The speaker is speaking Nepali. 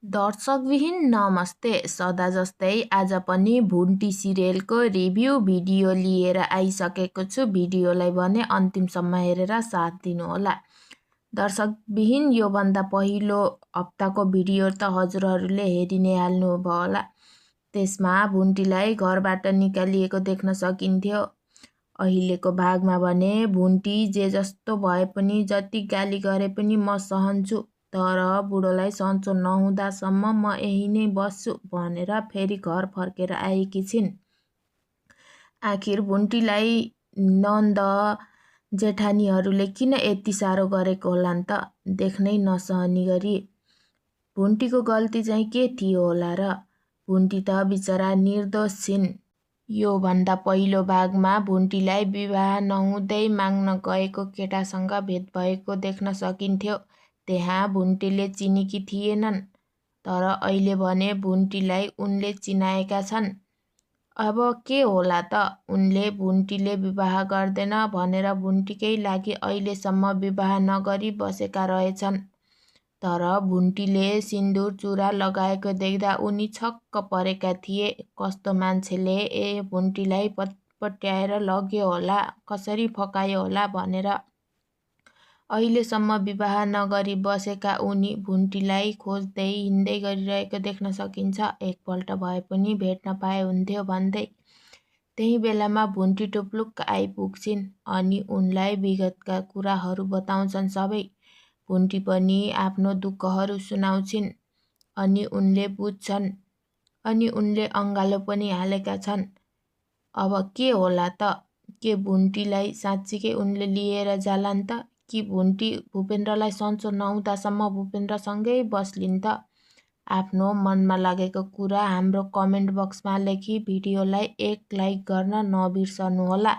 दर्शकविहीन नमस्ते। सदा जस्तै आज पनि भुन्टी सिरियलको रिभ्यू भिडियो लिएर आइसकेको छु। भिडियोलाई भने अन्तिमसम्म हेरेर साथ दिनुहोला। दर्शकविहीन योभन्दा पहिलो हप्ताको भिडियो त हजुरहरूले हेरि नै हाल्नुभयो होला। त्यसमा भुन्टीलाई घरबाट निकालिएको देख्न सकिन्थ्यो। अहिलेको भागमा भने भुन्टी जे जस्तो भए पनि, जति गाली गरे पनि म सहन्छु, तर बुढोलाई सन्चो नहुँदासम्म म यही नै बस्छु भनेर फेरि घर फर्केर आएकी छिन्। आखिर भुन्टीलाई नन्द जेठानीहरूले किन यति साह्रो गरेको होलान् त, देख्नै नसहने गरी। भुन्टीको गल्ती चाहिँ के थियो होला र? भुन्टी त बिचरा निर्दोष छिन्। योभन्दा पहिलो भागमा भुन्टीलाई विवाह नहुँदै माग्न गएको केटासँग भेट भएको देख्न सकिन्थ्यो। त्यहाँ भुन्टीले चिनेकी थिएनन्, तर अहिले भने भुन्टीलाई उनले चिनाएका छन्। अब के होला त? उनले भुन्टीले विवाह गर्दैन भनेर भुन्टीकै लागि अहिलेसम्म विवाह नगरी बसेका रहेछन्। तर भुन्टीले सिन्दुर चुरा लगाएको देख्दा उनी छक्क परेका थिए। कस्तो मान्छेले भुन्टीलाई पट्याएर लग्यो होला, कसरी फकायो होला भनेर। अहिलेसम्म विवाह नगरी बसेका उनी भुन्टीलाई खोज्दै हिँड्दै गरिरहेको देख्न सकिन्छ। एकपल्ट भए पनि भेट्न पाए हुन्थ्यो भन्दै। त्यही बेलामा भुन्टी टुप्लुक्क आइपुग्छिन् अनि उनलाई विगतका कुराहरू बताउँछन् सबै। भुन्टी पनि आफ्नो दुःखहरू सुनाउँछिन् अनि उनले बुझ्छन् अनि उनले अँगालो पनि हालेका छन्। अब के होला त? के भुन्टीलाई साँच्चीकै उनले लिएर जालान् त? कि भुन्टी भूपेन्द्रलाई सन्चो नहुँदासम्म भूपेन्द्रसँगै बस्लिन् त? आफ्नो मनमा लागेको कुरा हाम्रो कमेन्ट बक्समा लेखी भिडियोलाई एक लाइक गर्न नबिर्सनुहोला।